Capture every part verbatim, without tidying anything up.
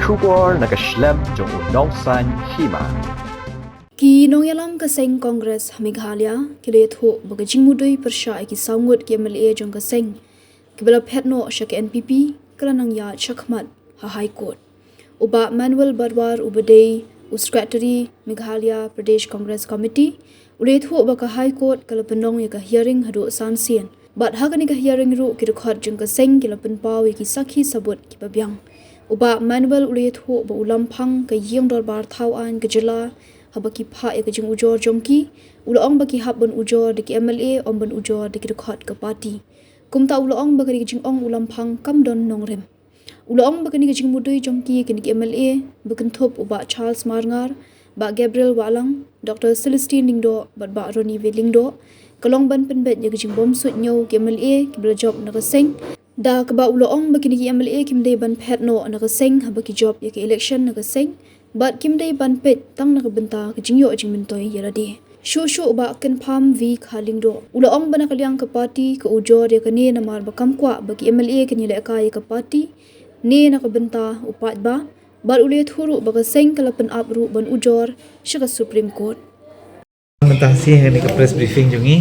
Khubor na ka shlem jong u Nongsaiñ Hima. Ki nongïalam ka seng Congress ha Meghalaya ki la ïathuh ba ka jingmudui pyrshah ïa ki saw ngut ki M L A jong ka seng kiba la phet noh sha ka N P P ka la nang ïaid shakhmat ha High Court. U Bah Manuel Badwar uba dei u Secretary Meghalaya Pradesh Congress Committee u la ïathuh ba ka High Court ka la pynlong ïa ka hearing haduh san sien. Bad ha kane ka hearing ruh ki dkhot jong ka seng ki la pynpaw ïa ki sakhi sabut kiba biang. U Bah Manuel u la ïathuh ba u lamphang ka ïing dorbar thaw aiñ ka jylla haba ki phah ïa ka jingujor jong ki, u la ong ba ki hap ban ujor da ki M L A, ym ban ujor da ki dkhot ka party. Kumta u la ong ba kane ka jingong u lamphang kam don nongrim. U la ong ba kane ka jingmudui jong ki ïa kine ki M L A ba kynthup u Bah Charles Marngar, Bah Gabriel Wahlang, Doctor Celestine Lyngdoh bad Bah Ronnie V Lyngdoh ka long ban pynbeit ïa ka jingbym suidñiew ki M L A kiba la jop na ka seng. Da kaba u la ong ba kine ki M L A kim dei ban phet noh na ka seng haba ki jop ïa ka election na ka seng, bad kim dei ban peit tang na ka bynta ka jingïoh jingmyntoi ïa lade. Shuh shuh u Bah Kynpham V Kha Lyngdoh u la ong ba na ka liang ka party ka ujor ïa kane namar ba kam kwah ba ki M L A kin ïalehkai ïa ka party ne na ka bynta u paidbah, bad u la ïathuh ruh ba ka seng ka la pynap ruh ban ujor sha ka Supreme Court. Mynta shi ha kane ka press briefing jong ngi,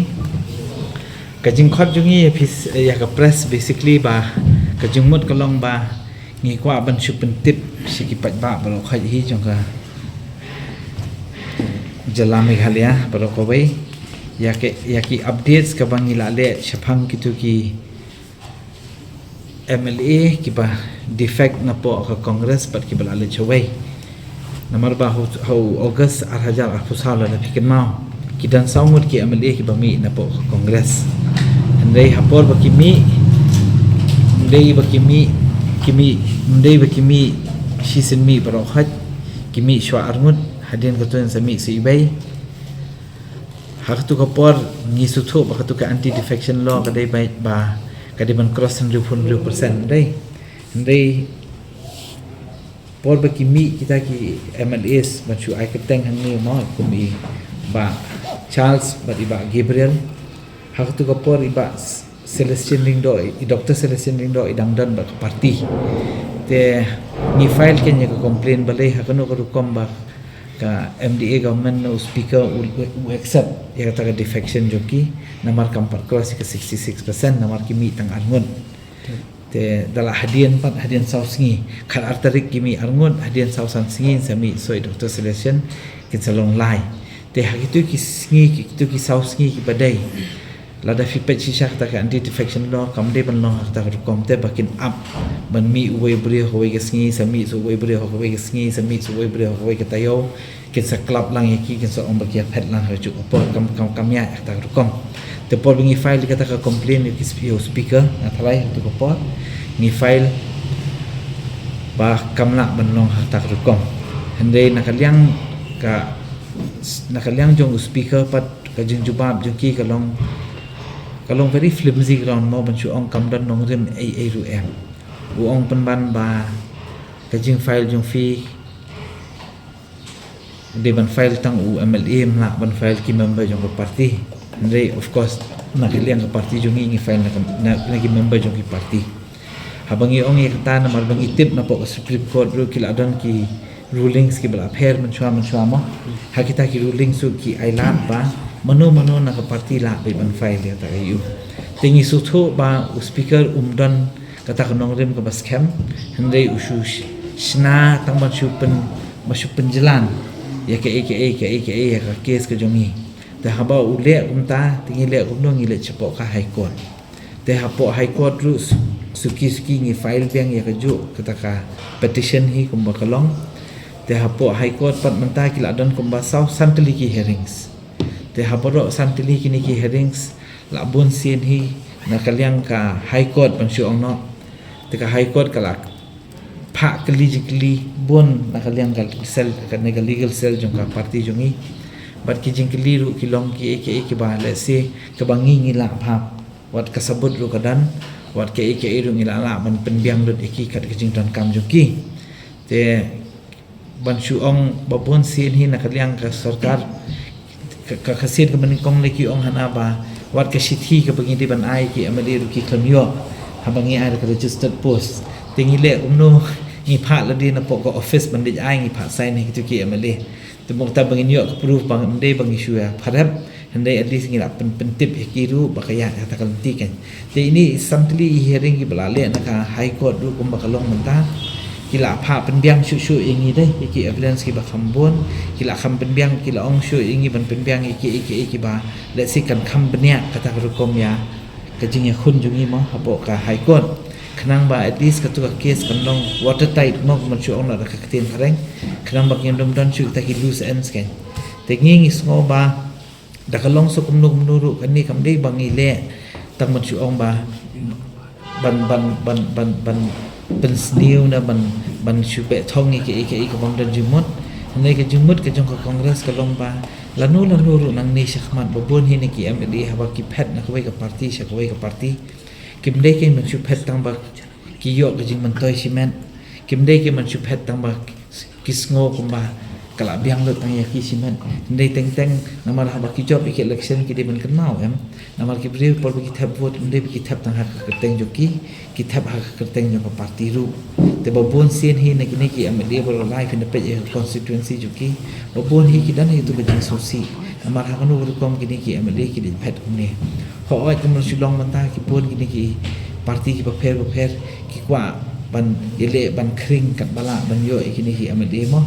ka jingkhot jong ngi ïa phi, ïa ka press, basically ba ka jingmut ka long ba ngi kwah ban shu pyntip sha ki paidbah baroh khoit hi jong ka jylla Meghalaya baroh kawei ïa ki, ïa ki updates kaba ngi la leh shaphang kito ki M L A kiba defect napoh ka Congress bad kiba la leit shawei. Namar ba ha u, ha u August ar hajar arphew saw, lada phi kynmaw, ki don saw ngut ki M L A kiba mih napoh ka Congress. Hynrei ha por ba ki mih, ym dei ba ki mih, ki mih, ym dei ba ki mih shisien mih baroh khoit, ki mih shuwa arngut, hadien katto sa mih sa iwei. Ha katu ka por ngi sngewthuh ba katu ka anti defection law ka dei ba, ba ka dei ban cross hynriewphew hynriew percent, ym dei. Hynrei por ba ki mih kita ki M L As ban shu ai kyrteng hangne mo, kum i Bah Charles bad i Bah Gabriel. Ha katu ka por i Bah Celestine Lyngdoh, i Doctor Celestine Lyngdoh i dang don bad ka party. Te ngi file keiñ ïa ka complaint balei, ha kano ka rukom ba ka M D A government ne u speaker u, u accept ïa kata ka defection jong ki, namar kam pat cross ïa ka sixty-six percent, namar ki mih tang arngut. Te da la hadien pat, hadien saw sngi, khatar tarik ki mih arngut, hadien saw san sngi sa mih soh i Doctor Celestine, kin sa long lai. Te ha kito ki sngi, kito ki saw sngi kiba dei, lada phi peit shisha kata ka anti defection law kam dei ban long ha kata ka rukom, te ba kin ap ban mih uwei u briew ha kawei ka sngi, sa mih soh uwei u briew ha kawei ka sngi, sa mih soh uwei u briew ha kawei ka taïew, kin sa klap lang ïa ki, kin sa ong ba ki ïa phet lang ha kajuh ka por, kam, kam, kam ïaid ha kata ka rukom. Te por ba ngi file ïa kata ka complaint ïa ki sp-, ïa u speaker, nga tharai ha katu ka por ngi file ba kam lah ban long ha kata ka rukom. Hynrei na ka liang ka, na ka liang jong u speaker pat, ka jingjubab jong ki ka long, ka long very flimsy ground mo, ban shu ong kam don nongrim ei ei ruh em. U ong pynban ba ka jingfile jong phi dei ban file tang u M L A, ym lah ban file ki member jong ka party. Hynrei of course na ka liang ka party jong ngi, ngi file na ka, na, na ki member jong ki party. Haba ngi ong ïa kata namar ba ngi tip napoh ka Supreme Court ruh ki la don ki rulings kiba la pher mynshuwa mynshuwa mo. Ha kita ki rulings ruh ki ailad ba mano mano na ka party lah beit ban file ïa kata ka ïa u. Te ngi sngewthuh ba u speaker um don kata ka nongrim kaba skhem, hynrei u shu sh-, shna tang ban shu pyn, ban shu pynjlan ïa kaei kaei, kaei kaei ïa ka case ka jong ngi. Te haba u leh kumta, te ngi leh kumno, ngi leit shapoh ka High Court. Te hapoh High Court ruh s-, suki suki ngi file biang ïa kajuh kata ka petition hi kumba ka long. Te hapoh High Court pat mynta ki la don kumba saw san tylli ki hearings. Te ha baroh san tylli kine ki hearings la bun sien hi na ka liang ka High Court ban shu ong noh. Te ka High Court ka la phah kylli jingkylli bun na ka liang ka cell, kane ka legal cell jong ka party jong ngi. Bad ki jingkylli ruh ki long kiei kiei kiba lehse kaba ngi ngi lah phah. Wat ka sabut ruh ka don, wat kiei kiei ruh ngi lah lah ban pynbiang lut ïa ki kat ka jingdonkam jong ki. Te ban shu ong ba bun sien hi na ka liang ka sorkar, ka, ka, ka sien kaba nyngkong lei ki ong hana ba wat ka shithi kaba ngi dei ban ai ki M L A ruh ki khlem ïoh haba ngi ai da ka registered post. Te ngi leh kumno, ngi phah lade na pok ka office ban dei ai ngi phah sign ha kitu ki M L A. Te mo kata ba ngin ïoh ka proof ba ngin dei ba ngi shu ïa pharep. Hynrei at least ngi la pyn pyntip ïa ki ruh ba ka ïa kata ka lynti kan. Te ini san tylli i hearing ki ba la leh na ka High Court ruh kumba ka long mynta. Ki la phah pynbiang shuh shuh ïa ngi dei ïa ki evidence ki ba kham bun. Ki la kham pynbiang ki la ong shuh ïa ngi ban pynbiang ïa ki ïa ki ïa ki ba. Let's say kan kham bniah kata ka rukom ïa ka jingïakhun jong ngi mo hapoh ka High Court. Khnang ba at least katu ka case kan long watertight mo kumba shu ong na ka ktien phareng. Khnang ba ngin dum don shuh kita ki loose ends kan. Te ngi ngi sngew ba da ka long sa kumno kumno ruh kane kam dei ba ngi leh tang ban shu ong ba ban ban ban ban ban pynsniew na ban ban shu beh thong ïa ka ïa ka ïa ka bym don jingmut. Hynrei ka jingmut ka jong ka Congress ka long ba lano lano ruh nangne shakhmat ba bun hi na ki M L A haba ki phet na kawei ka party sha kawei ka party. Kim dei kein ban shu phet tang ba ki ïoh ka jingmyntoi shimet. Kim dei kein ban shu phet tang ba ki sngew kumba ka la biang lut tang ïa ki shimet. Hynrei teng teng namar haba ki jop ïa ki election ki dei ban kynmaw em. Namar ki briew por ba ki thep vote ym dei ba ki thep tang ha ka kyrteng jong ki, ki thep ha ka kyrteng jong ka party ruh. Te ba bun sien hi na kine ki M L A ba la lai phin da peit ïa ka constituency jong ki. Ba bun hi ki don hi tu ka jingsngewsih. Namar ha kano ka rukom kine ki M L A ki dei phet kumne. Hooid kumno shu long mynta ki bun kine ki party ki bapher bapher ki kwah ban ïaleh ban khring katba lah ban ïoh ïa kine ki M L A mo.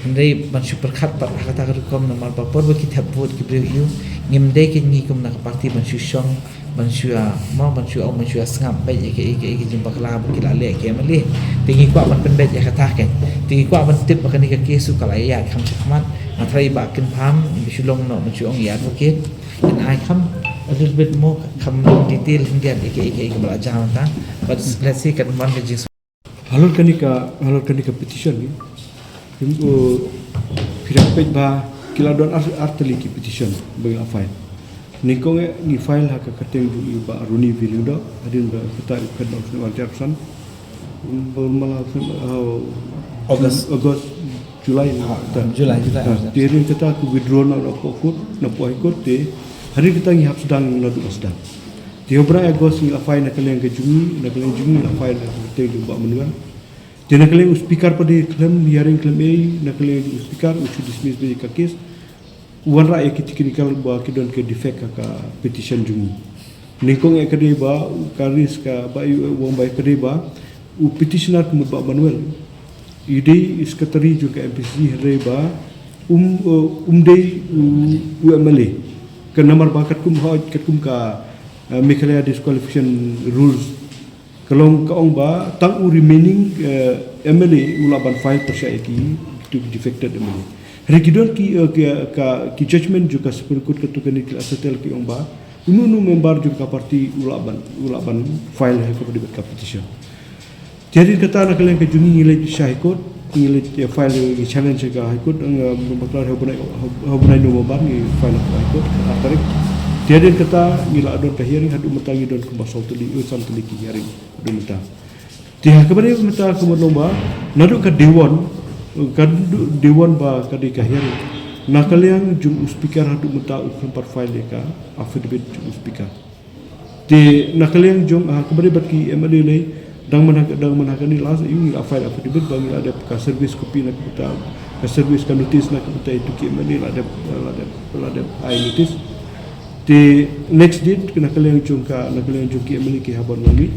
Hynrei ban shu pyrkhat pat ha kata ka rukom namar ba por ba ki thep vote ki briew ïa u ngim dei kein ngi kum na ka party ban shu shong ban shu ïa mo ban shu ong ban shu ïa sngap beit ïa ka ïa ka ïa ka jingbakla ba ki la leh ki M L A. Te ngi kwah ban pynbeit ïa kata kein. Te ngi kwah ban tip ba kane ka case u ka la ïaid kham shakhmat. Nga tharai ba kin pham ba shu long noh ban shu ong ïa advocate. Kan ai kham a little bit more kham detail hynrei ïa ka ïa ka ïa ka ba la jam ta. But let's see kan man ka jing Halor kane ka halor kane ka petition ni. Phi, uh, phi dang peit ba ki la don ar ar tylli ki petition ba ngi la file. Nyngkong eh ngi file ha ka kyrteng jong i Bah Ronnie V Lyngdoh, hadien ba kata i phet na u snem ar hajar arphew san. Ba mala u snem, uh, August. August, July. Ah, July, July. Ah, te hadien kata ki withdraw na, na poh court, na poh High Court te. Hadien kata ngi hap sdang naduh ba sdang. Te ha u bnai August ngi la file na ka liang ka jong ngi, na ka liang jong ngi la file na ka kyrteng jong Bah Manuel. Te na ka liang u speaker pat de khlem hearing khlem ei, na ka liang u speaker u shu dismiss beit ka case. U wanrah ïa ki technical ba ki don ki defect ha ka petition jong ngi. Nyngkong eh ka dei ba u ka raise ka ba u ong ba ka dei ba u petitioner ka mut Bah Manuel. U dei u secretary jong ka M P C C hynrei ba um, uh, um dei u, u M L A. Ka namar ba katkum ha, katkum ka, uh, Meghalaya Disqualification Rules. Ka long ka ong ba tang u remaining, eh, M L A u lah ban file pyrshah ïa ki, ki tu ki defected M L A. Hynrei ki don ki, eh, ki, ka, ki judgment jong ka Supreme Court katu kane ki la settle ki ong ba uno uno member jong ka party u lah ban, u lah ban file ha ka, ka petition. Te hadien kata na ka liang ka jong ngi ngi leit sha High Court, ngi leit, eh, file, ngi challenge ka High Court, ngi, eh, bakla ha u bnai, ha u bnai November ngi file ha High Court, ar tarik. Te hadien kata ngi la don ka hearing, haduh mynta ngi don kumba saw tylli, eh, san tylli ki hearing. Haduh mynta. Te ha kaba dei mynta ka mut long ba naduh ka day one, ka du-, day one ba ka dei ka hearing. Na ka liang jong u speaker haduh mynta u khlem pat file ïa ka affidavit jong u speaker. Te na ka liang jong, ha kaba dei bad ki M L A lei dang man ha, dang man ha kane last ïa u ngi la file affidavit ba ngi la dep ka service copy na ka bynta ka service ka notice na ka bynta ïa tu ki M L A la dep, la dep, la dep ai notice. Te next date na ka liang jong ka, na ka liang jong ki M L A ki hap ban wan mih.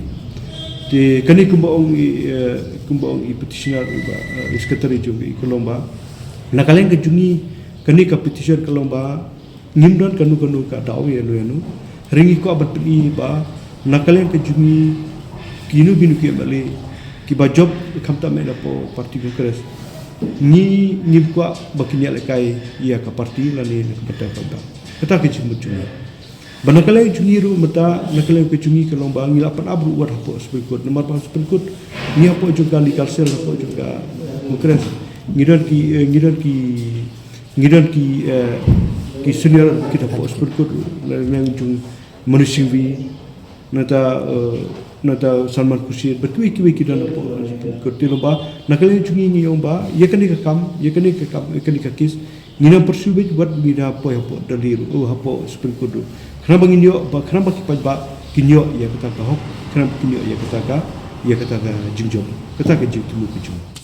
Te kane kumba ong i, eh, kumba ong i petitioner ba, eh, i secretary jong i ka long ba na ka liang ka jong ngi kane ka petition ka long ba ngim don kano kano ka daw ïano ïano. Hynrei ngi kwah ban pyni ba na ka liang ka jong ngi kino kino ki M L A kiba jop khamtam eh na poh party Congress. Ngi ngim kwah ba kin ïalehkai ïa ka party lane na ka bynta ka ba. Kata ka jingmut jong ngi. Ba na ka liang jong ngi ruh mynta, na ka liang ka jong ngi ka long ba ngi la pan ap ruh wat hapoh Supreme Court. Namar ba Supreme Court ngi hapoh jong ka legal cell hapoh jong ka Congress. Ngi don ki, eh, ngi don ki, ngi don ki, eh, ki senior advocate hapoh Supreme Court ruh. Na ka liang jong Manu Singhvi, nata, eh, nata Salman Khurshid, bad kiwei kiwei ki don hapoh Supreme Court. Te long ba na ka liang jong ngi ngi ong ba ïa kane ka kam, ïa kane ka kam, ïa kane ka case ngi nang pursue beit wat ngi da poi hapoh Delhi ruh, oh, hapoh Supreme Court ruh. Khnang ba ngin ïoh ba, khnang ba ki paidbah kin ïoh ïa kata ka hok, khnang ba kin ïoh ïa kata ka, ïa kata ka jingjop, kata ka jingthmu ka jong u.